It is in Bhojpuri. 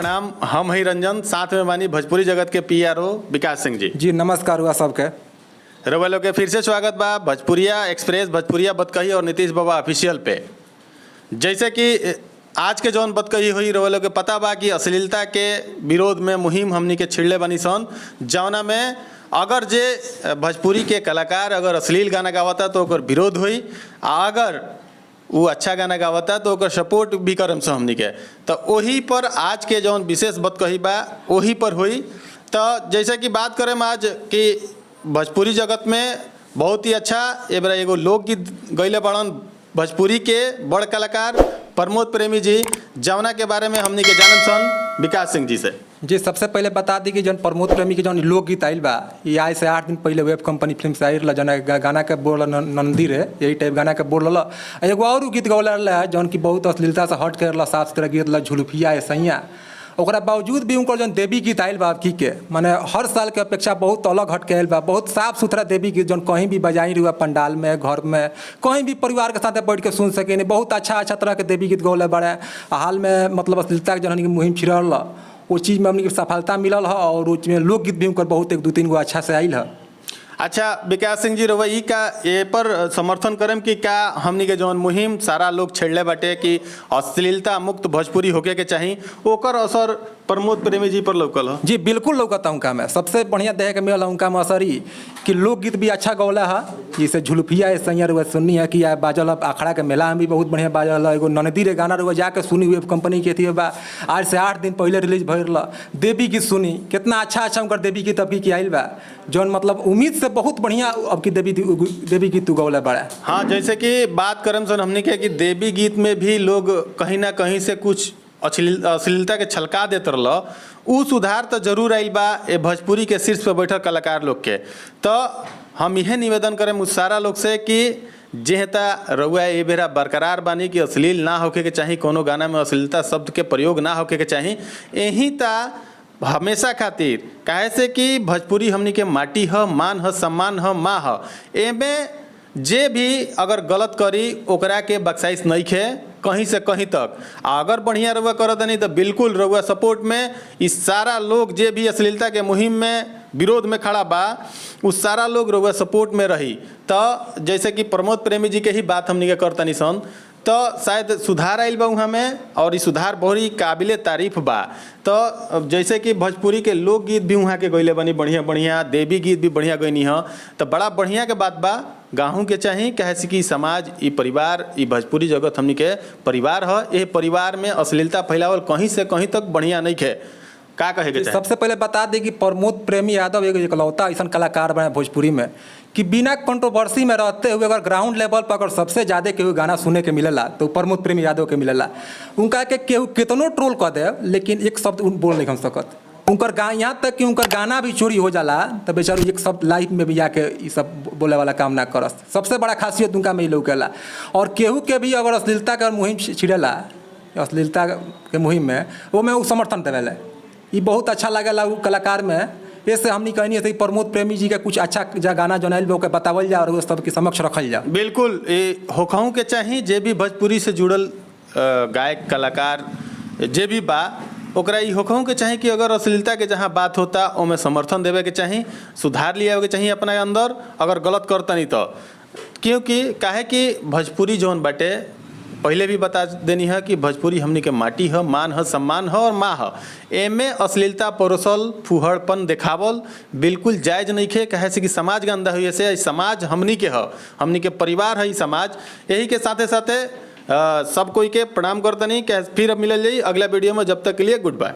प्रणाम। हम ही रंजन, साथ में बानी भोजपुरी जगत के पीआरओ विकास सिंह जी। जी नमस्कार हुआ सबके। रउआ लोग के फिर से स्वागत बा भोजपुरिया एक्सप्रेस, भोजपुरिया बतकही और नीतीश बाबा ऑफिशियल पे। जैसे कि आज के जौन बतकही हुई रउआ लोग के पता बा कि अश्लीलता के विरोध में मुहिम हमनी के छिड़ले बनी सन, जौना में अगर जे भोजपुरी के कलाकार अगर अश्लील गाना गावता तो ओकर विरोध हुई, आ अगर वो अच्छा गाना गावता तो ओकर सपोर्ट भी करम से हमनी के। तो वही पर आज के जौन विशेष बतकही बा वही पर हुई। तो जैसे कि बात करें आज कि भोजपुरी जगत में बहुत ही अच्छा एबरा एगो लोकगीत गैले बड़न भोजपुरी के बड़ कलाकार प्रमोद प्रेमी जी, जौना के बारे में हमनी के जानम सन विकास सिंह जी से। जी सबसे पहले बता दी कि जौन प्रमोद प्रेमी के जौन लोकगीत आइल बा, ये आज से 8 दिन पहले वेब कंपनी फिल्म से आइल जौन गाना के बोल नंदी रे, यही टाइप गाना के बोल रहा। एगो और गीत गौला रहा जौन की बहुत अश्लीलता से हट के रहा, साफ सुथरा गीत रहा झुलुफिया सैया। ओकरा बावजूद भी उनकर जौन देवी गीत आयल बा अबकी के, माने हर साल के अपेक्षा बहुत अलग हट के आयल बा। बहुत साफ सुथरा देवी गीत जौन कहीं भी बजाई हुआ, पंडाल में, घर में, कहीं भी परिवार के साथ बैठ के सुन सके। बहुत अच्छा अच्छा तरह के देवी गीत गौले बड़े। हाल में मतलब अश्लीलता के जौन हमनी के मुहिम छिड़ल रहा, वो चीज़ में हमनी के सफलता मिलल है और उस चीज़ में लोकगीत भी उनकर बहुत 1-2-3 गो अच्छा से आयल है। अच्छा विकास सिंह जी, रउआ ई का ए पर समर्थन करम कि का हमनी के जौन मुहिम सारा लोग छेड़ले बाटे कि अश्लीलता मुक्त भोजपुरी होके के चाही, ओकर असर प्रमोद प्रेमी जी पर लौकल हो? जी बिल्कुल लौकता उनका में। सबसे बढ़िया देखे के मिलल उनका में असर ई कि लोकगीत भी अच्छा गौला है, जैसे झुलुफिया है सैया रुआ सुननी है कि बाजल है, अखड़ा के मेला में भी बहुत बढ़िया बाजल है। एगो ननदी रे गाना रुआ जाके सुनी वेब कंपनी के थी बा, आज से 8 दिन पहले रिलीज भइल रहा। देवी गीत सुनी कितना अच्छा अच्छा उनकर देवी गीत अबकी के आयल बा, जौन मतलब उम्मीद से बहुत बढ़िया अब की देवी गीत गौला बड़ा। हाँ, जैसे कि बात करम सन हमनी के कि देवी गीत में भी लोग कहीं ना कहीं से कुछ अश्लीलता के छलका देत रहल, उ सुधार तो जरूर आइल बा ए भोजपुरी के शीर्ष पर बैठल कलाकार लोग के। तो हम इहे निवेदन करें उस सारा लोग से कि जेहता रउआ ए बेरा बरकरार बानी कि अश्लील ना होके के चाही, कोनो गाना में अश्लीलता शब्द के प्रयोग ना होके के चाही, यही ता हमेशा खातिर। काहे से कि भोजपुरी हमनी के माटी ह, मान ह, सम्मान ह, माँ ह। एमे जे भी अगर गलत करी ओकरा के बख्शाइश नहीं खे कहीं से कहीं तक। आ अगर बढ़िया रउआ करत नहीं तो बिल्कुल रउआ सपोर्ट में इस सारा लोग जे भी अश्लीलता के मुहिम में विरोध में खड़ा बा, उस सारा लोग रउआ सपोर्ट में रही। तो जैसे कि प्रमोद प्रेमी जी के ही बात हमनी के करतनी सन, तो शायद सुधार आइल बा उहाँ में और ई सुधार बहुत ही काबिले तारीफ बा। तो जैसे कि भोजपुरी के लोकगीत भी वहाँ के गैले बनी बढ़िया बढ़िया, देवी गीत भी बढ़िया गैनी ह, तो बड़ा बढ़िया के बात बा। गाँव के चाही, काहे से कि समाज, ई परिवार, ई भोजपुरी जगत हमनी के परिवार ह। ए परिवार में अश्लीलता फैलावल कहीं से कहीं तक बढ़िया नहीं खे। का कहे के चाही? सबसे पहले बता दी कि प्रमोद प्रेमी यादव एगो इकलौता ऐसा कलाकार बने भोजपुरी में कि बिना कंट्रोवर्सी में रहते हुए अगर ग्राउंड लेवल पर अगर सबसे ज़्यादा केहू गाना सुने के मिलेला तो प्रमोद प्रेमी यादव के मिलेला। उनका के केहू कितनो ट्रोल कर दे लेकिन एक शब्द उन बोल नहीं हम सकत। उनकर यहाँ तक कि उनकर गाना भी चोरी हो जाला तो बेचारू एक शब्द लाइफ में भी जाके ये सब बोले वाला काम ना करस। सबसे बड़ा खासियत उनका में लौकेला। और केहू के भी अगर अश्लीलता के मुहिम छिड़ेला, अश्लीलता के मुहिम में वो में वो समर्थन देवेला। ये बहुत अच्छा लगेला उ कलाकार में। ऐसे हमनी कहनी है प्रमोद प्रेमी जी के कुछ अच्छा गाना जौन आइल बा ओके बतावल जा और वो सबके समक्ष रखल जा। बिल्कुल ए होखहूँ के चाही जे भी भोजपुरी से जुड़ल गायक कलाकार जे भी बा ओकरा ई होखहूँ के चाही कि अगर अश्लीलता के जहाँ बात होता ओमे समर्थन देवे के चाही, सुधार लियावे के चाही अपना अंदर अगर गलत करतनी तो। क्योंकि काहे कि भोजपुरी जौन बाटे पहले भी बता देनी है कि भोजपुरी हमनी के माटी ह, मान ह, सम्मान ह और माँ ह। एमे अश्लीलता परोसल, फुहड़पन देखावल बिल्कुल जायज नहीं खे। काहे से कि समाज गंदा हुई से समाज हमनी के ह, हमनी के परिवार है ई समाज। यही के साथे साथे सब कोई के प्रणाम करतनी। फिर मिलल जाई अगला वीडियो में, जब तक के लिए गुड बाय।